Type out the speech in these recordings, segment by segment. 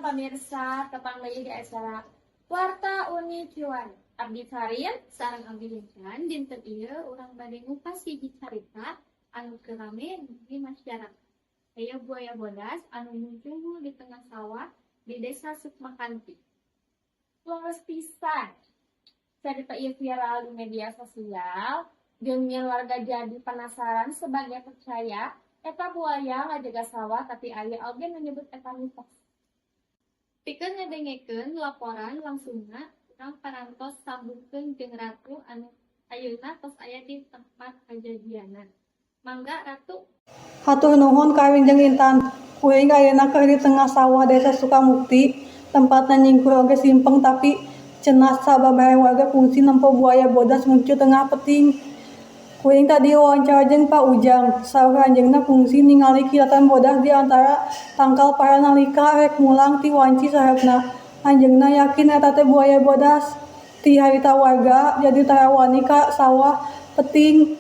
Pemirsa, tepang deui di acara Warta Unik Kiwari. Abdi Farin Sareng abdi Intan. Dinten ieu urang bade ngupas hiji carita anu keur rame di masyarakat. Aya buaya bodas anu muncul di tengah sawah di Desa Sukmakanti. Leres pisan. Carita ieu viral di media sosial, jeung warga jadi penasaran. Sebagian percaya eta buaya ngajaga sawah, tapi aya oge nu nyebut eta mitos. Pikeun ngadengekeun laporan langsungna, urang parantos sambungkeun jeung Ratu anu ayeuna tos aya di tempat kajadianna. Mangga, Ratu. Hatur nuhun, Karin jeung Intan. Kuring ayeuna keur di tengah sawah Desa Sukamukti, tempatna nyingkur oge simpeng, tapi cenah sababaraha warga kungsi nempo buaya bodas muncul tengah peuting. Kuring tadi wawancara jeung Pak Ujang, saur anjeunna kungsi ningali kilatan bodas di antara tangkal pare nalika rek mulang ti wanci sareupna. Anjeunna yakin eta teh buaya bodas. Ti harita warga jadi tara wani ka sawah peuting.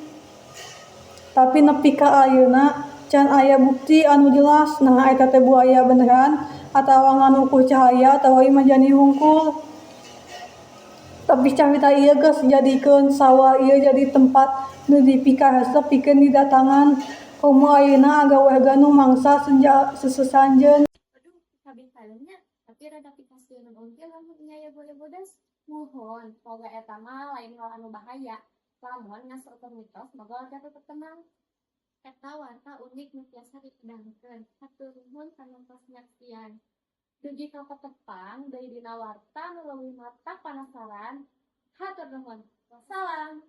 Tapi nepi ka ayeuna can aya bukti anu jelas naha eta teh buaya beneran atawa ngan ukur cahaya atawa imajinasi hungkul. Tapi carita ieu geus jadikeun sawah ieu jadi tempat nu dipikaresep pikeun didatangan. Komo ayeuna agak warga nu mangsa sesesanjeun. Aduh, kabeh nya, tapi rada pikasieun oge lamun aya buaya bodas. Muhun, poga eta mah lain hal anu bahaya. Lamun ngaseukeun mitos, moga warga tetep tenang. Eta warta unik nu tiasa dipedangkeun. Hatur nuhun kanu tos nyaksian. Dugi ka patepang deui dina warta nu leuwih matak panasaran. Hatur nuhun. Wassalam.